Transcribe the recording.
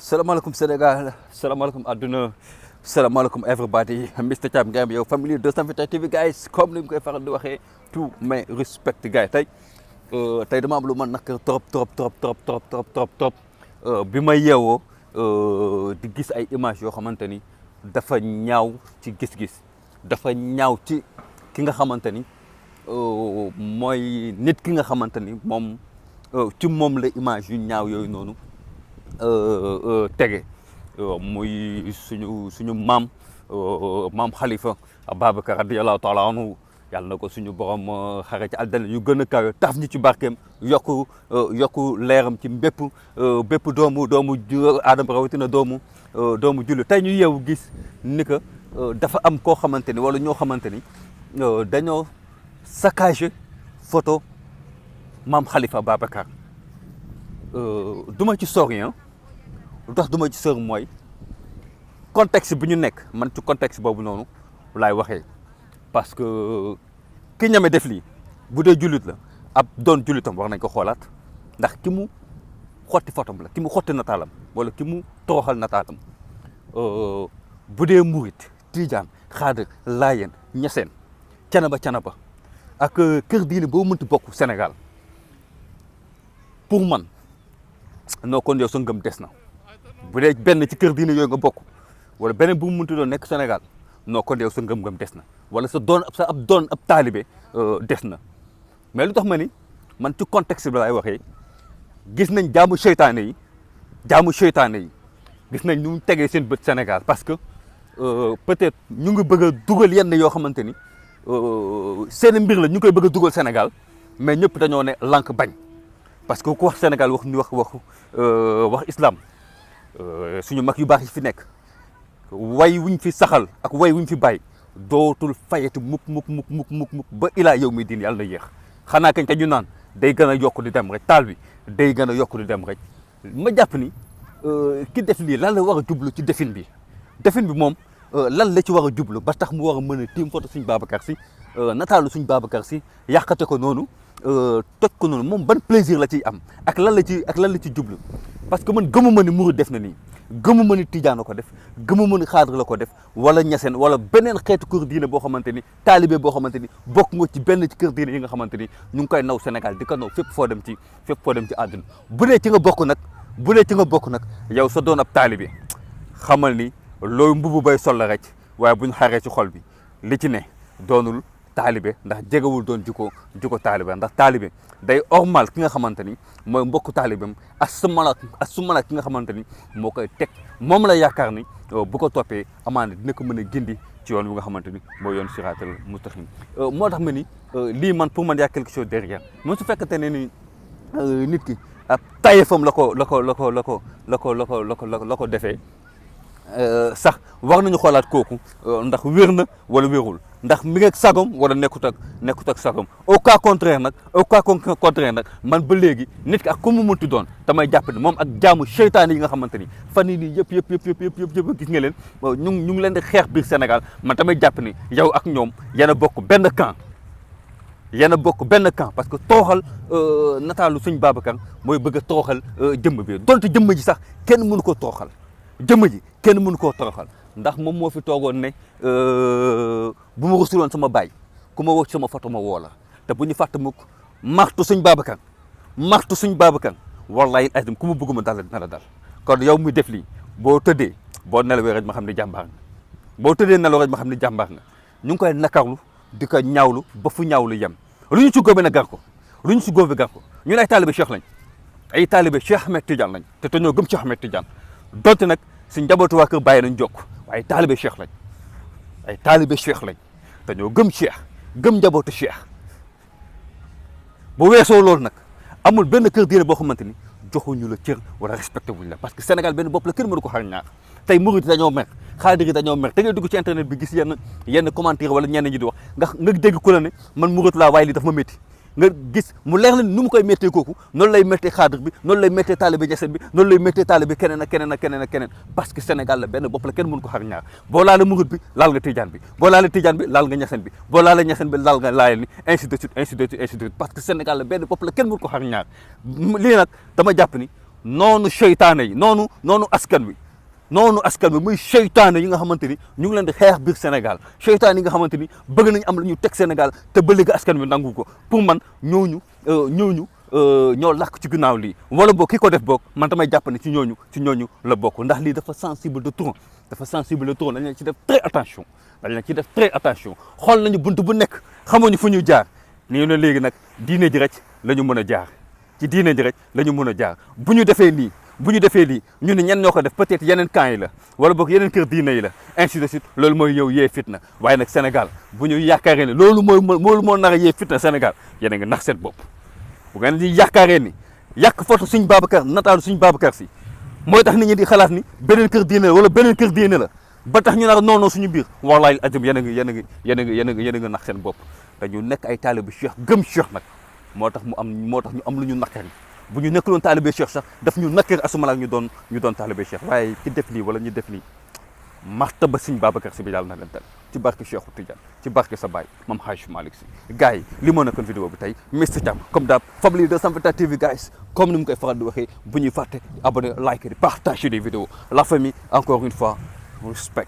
Salaamaaleykum Sénégal, salaamaaleykum àdduna, salaamaaleykum everybody, Mr Thiam Game yow family 221 TV guys, comme ni mu koy faral di waxee tout mais respect gars tey dama am lu ma nag trop bi ma yeewoo di gis ay images yoo xamante ni dafa ñaaw ci gis-gis dafa ñaaw ci ki nga xamante ni mooy nit ki nga xamante ni moom ci moom la image yu ñaaw yooyu noonu tege muy suñu maam Khalifa Babacar radiyallahu taala anhu yàlla na ko suñu borom xare ci àddina yu gën a kawe taf ñu ci barkeem yokku leeram ci bépp doomu aadama rawatina doomu julli tey ñu yeewu gis ni que dafa am koo xamante ni wala ñoo xamante ni dañoo saccagé photo maam Khalifa Babacar duma ci sori lu tax duma ci sori mooy contexte bi ñu nekk man ci contexte boobu noonu laay waxee parce que ki ñame def lii bu dee jullit la ab doon jullitam war nañ ko xoolaat ndax ki mu xotti photom la ki mu xotti nataalam wala ki mu toroxal nataalam bu dee murit tijaan xaadir laayeen ñeseen canaba ak kër diine boo mënti bokk Sénégal pour man noo kon yow sa ngëm des na bu dee benn ci kër diine yooyu nga bokk wala beneen bu mu mënti doon nekk Sénégal noo kon yow sa ngëm-ngëm des na wala sa doon ab taalibe des na mais lu tax ma ni man ci contexte bi laay waxee gis nañ jaamu seytaane yi gis nañ ñu tegee seen bët Sénégal parce que peut-être ñu ngi bëgg a dugal yenn yoo xamante ni seen mbir la ñu koy bëgg a dugal Sénégal mais ñëpp dañoo ne lànk bañ parce que ku wax Sénégal wax islam suñu mag yu baax yi fi nekk way wuñ fi saxal ak way wuñ fi bàyyi dootul fayati mukk ba ilaa yow mi diin yàlla na yéex xanaa kañ te ñu naan day gën a yokk di dem rek taal bi day gën a yokk di dem rek ma jàpp ni ki def lii lan la war a jublu ci defin bi moom lan la ci war a jublu ba tax mu war a mën a tiim photo suñ Babacar Sy nataalu suñ Babacar Sy yàqate ko noonu toj ko noonu moom ban plaisir la ciy am ak lan la ci jublu parce que man gëmuma ni murid def na nii gëmuma ni tijaan la ko def gëmuma ni xaadir la ko def wala ñeseen wala beneen xeetu kër diine boo xamante ni taalibe boo xamante ni bokk nga ci benn ci kër diine yi nga xamante ni ñu ngi koy naw Sénégal di ko naw fépp foo dem ci àdduna bu dee ci nga bokk nag yow sa doon ab taalibe xamal ni loolu mbubu bay sol la rek waaye buñ xaree ci xol bi li ci ne doonul taalibe ndax jegewul doon jiko taalibe ndax taalibe day ormal ki nga xamante ni mooy mbokku taalibeem asumala ki nga xamante ni moo koy teg moom la yaakaar ni bu ko toppee amaana dina ko mën a gindi ci yoon bi nga xamante ni mooy yoon siraatal mustaqim moo tax ma ni lii man pour man y a quelque chose derrière même su fekkente ne ni nit ki ab tayefam la ko defee sax war nañu xoolaat kooku ndax wér na wala wérul ndax mi ngi ak sagom wala nekkut ak sagom au cas contraire nag man ba léegi nit ki ak ku mu mënti doon damay jàpp ni moom ak jaamu seytaane yi nga xamante ni fan yii nii yëpp gis nga leen ñu ngi leen di xeex biir Sénégal man damay jàpp ni yow ak ñoom yéen a bokk benn camp parce que tooxal nataalu suñ Babacar mooy bëgg a tooxal jëmm bi donte jëmm ji sax kenn mënu ko tooxal ndax moom moo fi toogoon ne bu ma rusuloon sama baay ku ma woo ci sama photo ma woo la te bu ñu fàtte mukk martu suñ Babacar wallahi azim ku ma bëgguma dal dina la dal kon yow muy def lii boo nelawee rek ma xam ne jàmbaar nga ñu ngi koy nakarlu di ko ñaawlu ba fu ñaawlu yem lu ñu ci góobe na gar ko ñun ay taalibe Cheikh lañ ay taalibe Cheikh Ahmed Tidiane lañ te ñoo gëm Cheikh Ahmed Tidiane donte nag suñ njabootu waa kër bàyyi nañ jokk ay taalibe Cheikh lañ te ñoo gëm Cheikh gëm njabootu Cheikh bu weesoo loolu nag amul benn kër diine boo xamante ni joxuñu la cër wala respecté wuñ la parce que Sénégal benn bopp la kenn mënu ko xar ñaar tey murid dañoo mer xaadir yi dañoo mer te ngay dugg ci internet bi gis yenn commentaire wala ñenn ñi di wax nga dégg ku la ne man murid laa waaye lii daf ma métti nga gis mu leer na nu mu koy méttee kooku noonu lay méttee xaadir bi noonu lay méttee taalibe ñeseen bi noonu lay méttee taalibe keneen ak keneen parce que Sénégal la benn bopp la kenn mënu ko xar ñaar boo laalee murid bi laal nga tijaan bi boo laalee tijaan bi laal nga ñeseen bi boo laalee ñeseen bi laal nga laayeen ni ainsi de suite parce que Sénégal la benn bopp la kenn mënu ko xar ñaar lii nag dama jàpp ni noonu seytaane yi noonu askan wi muy seytaane yi nga xamante ni ñu ngi leen di xeex biir Sénégal seytaane yi nga xamante ni bëgg nañu am lu ñu teg Sénégal te ba léegi askan wi nangu ko pour man ñooñu ñoo làkk ci ginnaaw lii wala boog ki ko def boog man damay jàpp ne ci ñooñu la bokk ndax lii dafa sensible de trop dañ leen ci def très attention xool nañu bunt bu nekk xamuñu fu ñu jaar nii ne léegi nag diine ji rek la ñu mën a jaar ci diine ji rek la ñu mën a jaar bu ñu defee lii ñu ne ñenn ñoo ko def peut-être yeneen camp yi la wala boog yeneen kër diine yi la ainsi de suite loolu mooy ñëw yee fitna waaye nag Sénégal bu ñu yaakaaree ne loolu moo nar a yee fitna Sénégal yéen a ngi nax seen bopp bu ngeen di yaakaaree ni yàq foto suñ Babacar nataalu suñ Babacar Sy mooy tax nit ñi di xalaat ni beneen kër diine la wala beneen kër diine la ba tax ñu nar noonoo suñu biir wallahi ajum yéen a ngi nax seen bopp dañu nekk ay taalibe Cheikh gëm Cheikh nag moo tax ñu am lu ñu naqari bu ñu nekkuloon taalibe Cheikh sax daf ñu nakkar asumala ñu doon taalibe Cheikh waaye ki def lii wala ñu def lii martaba Serigne Babacar Sy bi daal na leen dal ci barke Cheikh Tidiane ci barke sa baay Mame Hadj Malick Sy gars yi li moo nekkoon vidéo bi tey Mister Thiam comme d'hab Family 221 TV guys comme ni mu koy faral di waxee bu ñuy fàtte abonné like di partager des vidéos la famille encore une fois respect